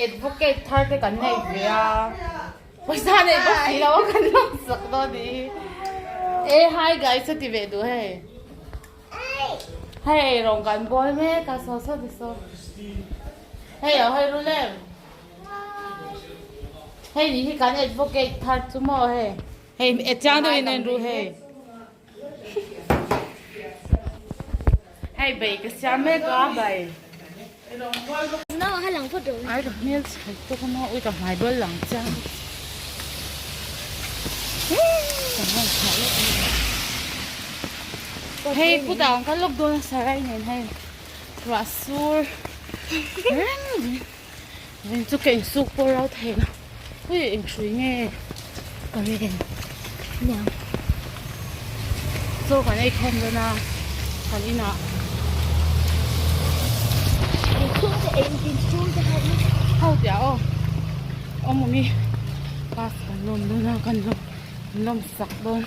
Advocate thar te kan nei ve a, pawisa nei bawk si lo a kan lawm sak dawn a ni hi. E hi guys a ti ve duh hei. Hei rawng kan bawl mek a saw saw ti saw. Hei a hawi rul em. Hei ni hi kan advocate thar chu maw hei. Hei e chiang deuhin a inru hei. Hei bai ka siam mek a bai. Ai ka hmel chhe tawk a maw ui ka hmai bawl lang chiang. Hei kutah ang kal lawk dawn a sarai nen hei ruah sur reng reng chu ka insuk pawh rau thei lo ui eng hrui nge ka rin aniang chaw kan ei khawm dawn a kan inah ho tia aw awm awm i bus kan lawm dawn a kan lawm sak dawn.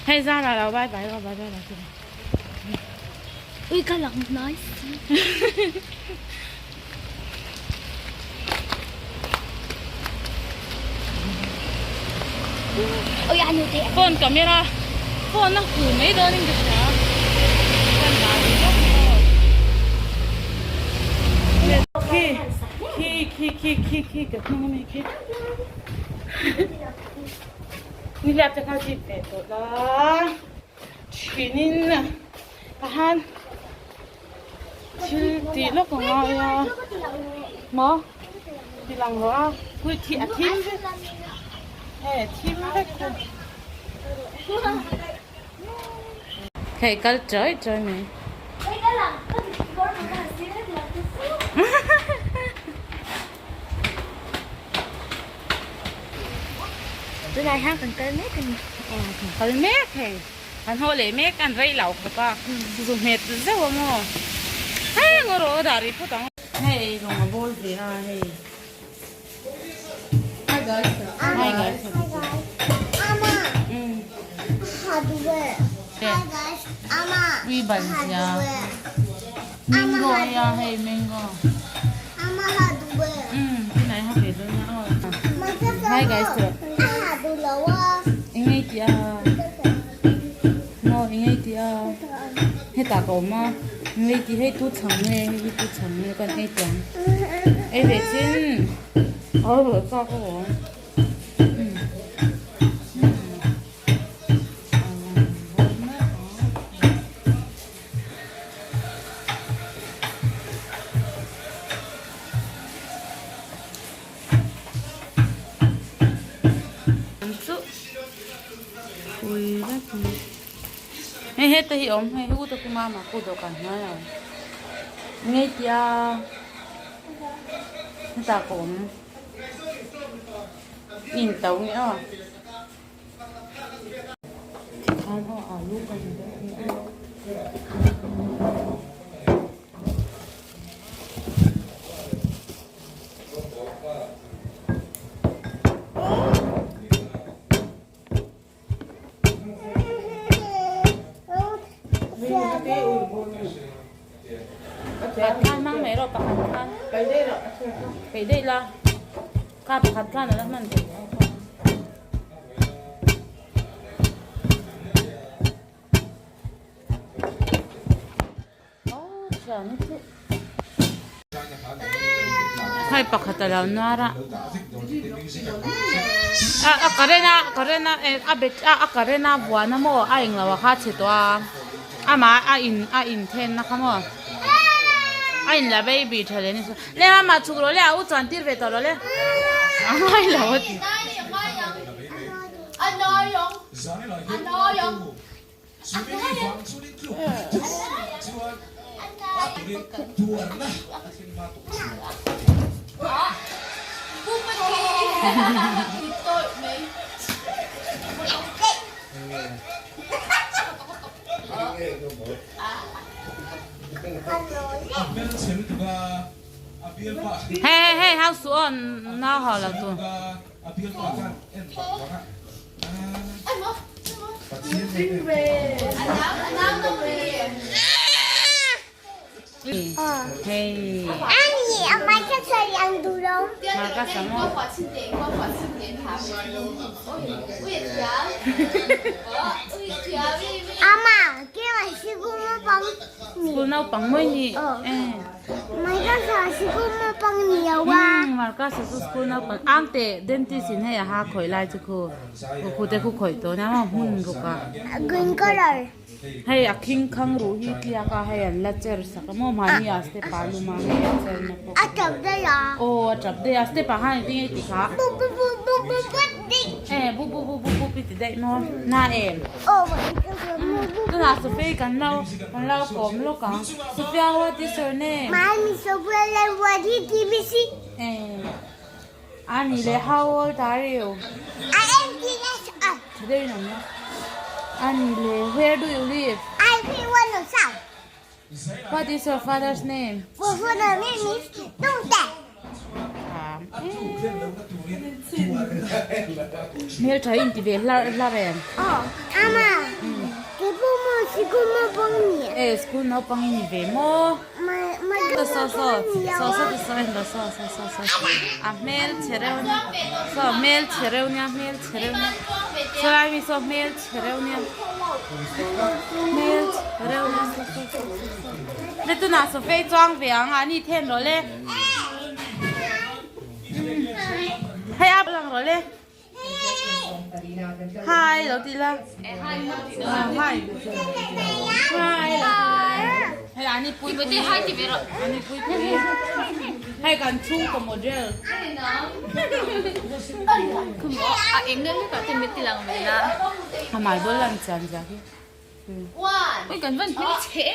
Hei zara lo bye bye lo bye bye lo ti. Ui ka lang nice. Ui anu te. Phone camera phone a hu mai dawn in ka hria. Kan dah ve bawk maw. Khi khi khi khi khi khi ka hnung ami khi. Nihliap te kha chip ve tawh la thinin a han thil tih lawk a ngai a maw ti lang lo a pui thi a thim vek hei a thim vek chu hei kal chawi chawi mai. Tunah hian kan kal mek a ni. Aw kan kal mek hei. Kan haw leh mek an rei lo khawp a. Zu hmet zeuh a maw. Heng erawh a dah rih phawt ang. Hei rawng a bawl ve a hei. Hi guys. Hi guys. Hi guys. Ama. Hardware. Hi guys. Ama. Ui ban sia. Mango a hei mango. Ama hardware. Um tunah hi ha ve dawn a aw. Hi guys tawh. A ha duh lo a. Engei tih a. Maw engei tih a. Hetah ka awm a. Engei tih hei tu chhang nge hei hi tu chhang nge kan ei tih ang. Ei ve chin. Aw rawh chak aw. Um. Chu phui vek mai hei heta hi awm hei hu te khu mama khu dawhkan hnuai a awm ngei tia hetah ka awm in to nge aw. Pakhat khan hmang mai rawh pakhat khan peih daih la kha pakhat khan a la hman theih loh kha. Hei pakhat a lo nuar a a current a current a a bet a current a vuan a maw a englo a kha chhe tawh a amah a in a inthen na kha maw a inla baby tha leh nasa le amah chhuk rawh le a u chuan tir ve tawh rawh le a ngai lo a ti. Hei hei hei hau suh aw nau hau lo tu. Hei. Ani a mai ka sawi ang duh lo. Marcus a maw? Ama, keimah sikul naupang ni. School naupang mawi ni. Marcus a sikul naupang ni lo a. Marcus a chu school naupang. Ang teh dentist in hei a ha khawih lai chu khu. Khu te khu khawih tawh nia maw hmun ruk a. Green color. Hei a khing khang ruh hi tliak a hei an la cher sak a maw mahni ah step ah lum a hei a cher na pawh. A tap daih a. Aw a tap daih a step ah khan engtin nge i ti kha. Bu bu bu bu bu bu daih. E bu bu bu bu bu i ti daih maw na em. Aw bu bu bu. Tunah Sophia i kan lo kan lo kawm lawk ang Sophia what is your name? My name is Sophia Lewadi TBC. E ani leh how old are you? I am 3 years old. Today no no. Ani le where do you live? I live in South. What is your father's name? My father's name is Dongda. Hmel tha in ti ve hlar hlar em? Aw, ama, keipawh maw sikul naupang ni? E, school naupang i ni ve maw? So so so so so ti saw en so so so so a hmel chhe reuh nia so hmel chhe reuh nia hmel chhe reuh nia saw lai mi saw hmel chhe reuh nia hmel chhe reuh nia so so so so so le tunah sofa i chuang ve ang a ni then rawh le hei a lang rawh le. Hi lo ti la. Hi. Hi. Hei ani pui pui. Hi ti ve ro. Ani pui pui. Hei kan chhung ka model. Kum a eng nge ka ti mit ti lang ve na. Amai bol lan chan za hi. Ui kan van hming chhe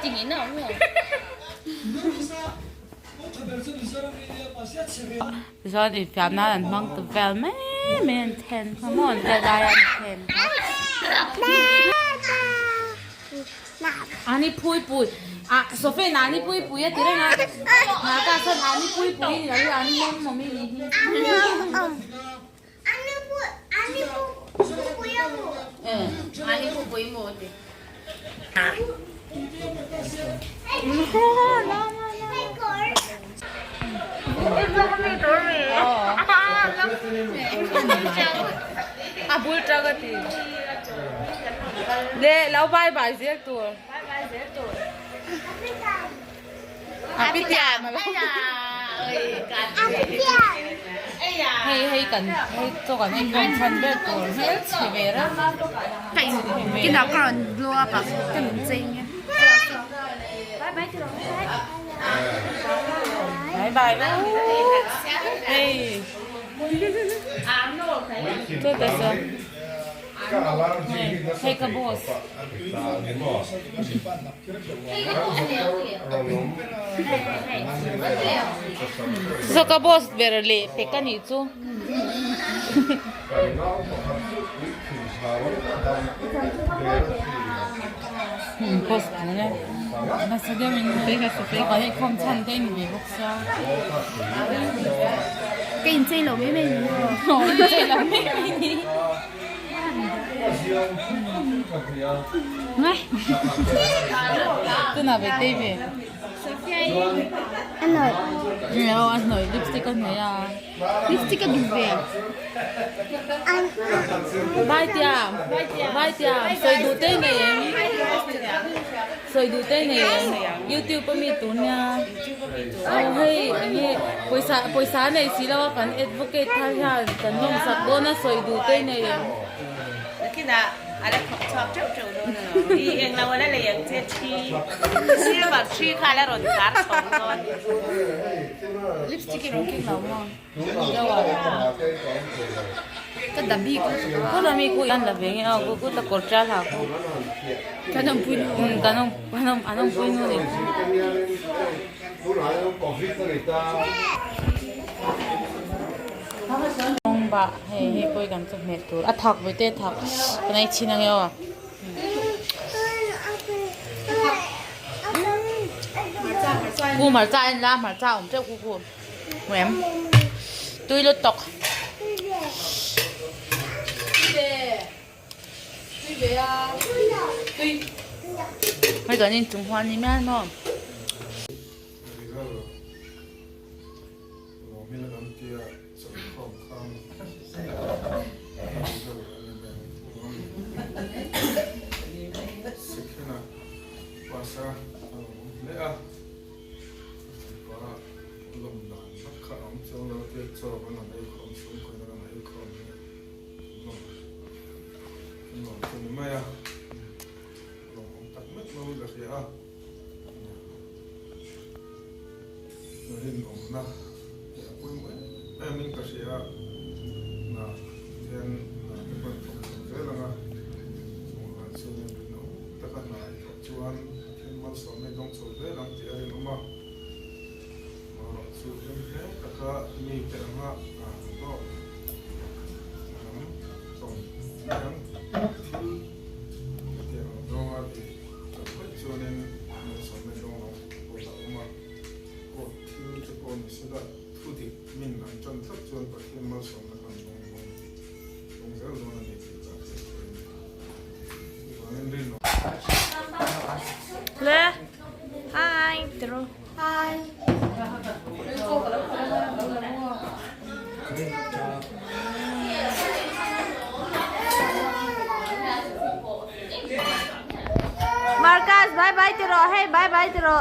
ti nge na ang Tichuan infiam nan an hmang ta vel mai mai an then kha maw an tel lai a an then kha. Ani pui pui ah Sophie in ani pui pui a ti reng a Marka chuan ani pui pui ni lo hi ani mawm mawm i ni hi. A bul tang a ti. Le lo bye bye zel tur. A pitiam a lo. Hei hei kan hei chaw kan ei khawm chhan ber tur hmel chhe ve reuh. Kinah ka rawn blow up a ka nun chei nge. Bye bye hei. Chaw ta saw. Hei ka boss. Saw ka boss ber leh pek a nih chu. Boss tur e. Nasa deuh in chaw kan ei khawm chhan te a ni ve bawk sia. Ka inchei lo mai mai ni. Aw inchei lo mai mai ni. Tuna ve tei ve. A hnawih. Aw a hnawih lipstick a hnawih a. Lipstick a duh ve. Vai tiam vai tiam sawi duh tei nei em sawi duh tei nei em youtube a mi tur nia aw hei enge pawisa pawisa a nei si lo a kan advocate thar hian kan nawmsak dawn a sawi duh tei nei em. Nakinah a la thawk chhuak teuh teuh dawn a lo. I englo a la lei ang che thi silver thi kha a la rawn kar chho dawn. Lipstick i rawn keng lo maw? Ka da bik a. Ka da mi ku an la ve nge aw ku ku ta kawr ṭal ha ku. Kan awmpui nu. Kan awm kan awm an awmpui nu ni. Bah hei hei pawh hi kan chawhmeh tur a thak ve te thak kan ei chhin ange aw. Ku hmarcha a en la hmarcha a awm teuh ku ku hmuh em tui lutuk. Hei kan inchung huan ni mial maw. hle a, mipa lawm dan vak kha a awm chuang lo tia chaw kan han ei khawm chhungkaw in an han ei khawm hi lawm an lawm chu ni mai a, lawmawm tak meuh meuhin ka hria a. Rinawmna hi a pawimawh em em in ka hria a, hna hian hna te pawh an thawk chho zel ang a, chungah chuan rinawm taka hna i thawh chuan Pathian malsawmna i dawng chho zel ang tih a rinawm a, amaherawh chu hlim hle taka mite anga hlawk lam tawng mai ang thil hetiang ang zawnga i chawp vaih chuanin malsawmna i dawng lo pawh a awm a. Court thil te pawh ni sela thu dik min an tan tlat chuan Pathian malsawmna khan dawng dawn dawng zel dawn a ni tih ka hriat theih a ni. Chuvangin rinawm. Le hi tiro hi Marcus bye bye tiro hey bye bye tiro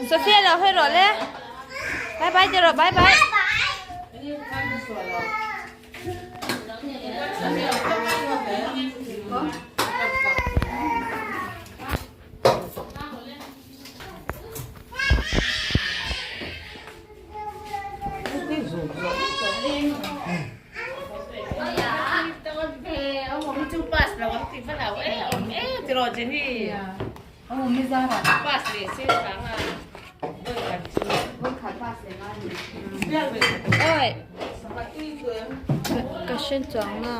Sophia lo hawi rawh le bye bye ti rawh bye bye Oi ka hre chuang a.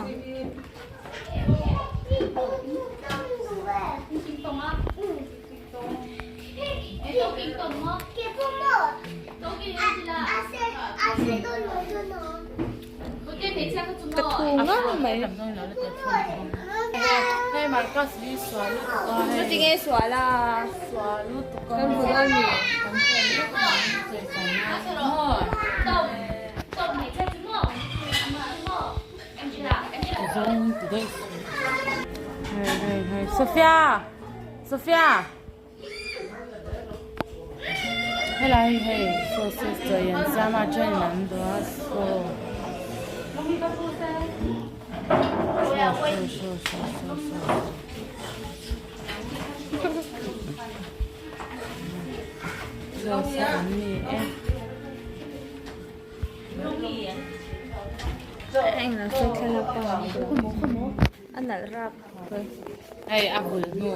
Ka thu ngang mai. Chuti nge sual a? Kan hmu dawn mi? Sophia! Sophia! Helai hi hei saw sister in an siam a then in an duh a saw saw saw saw saw saw saw saw an ni e. Englo sawi thlalak pawh a nalh rap hei a bul hnu.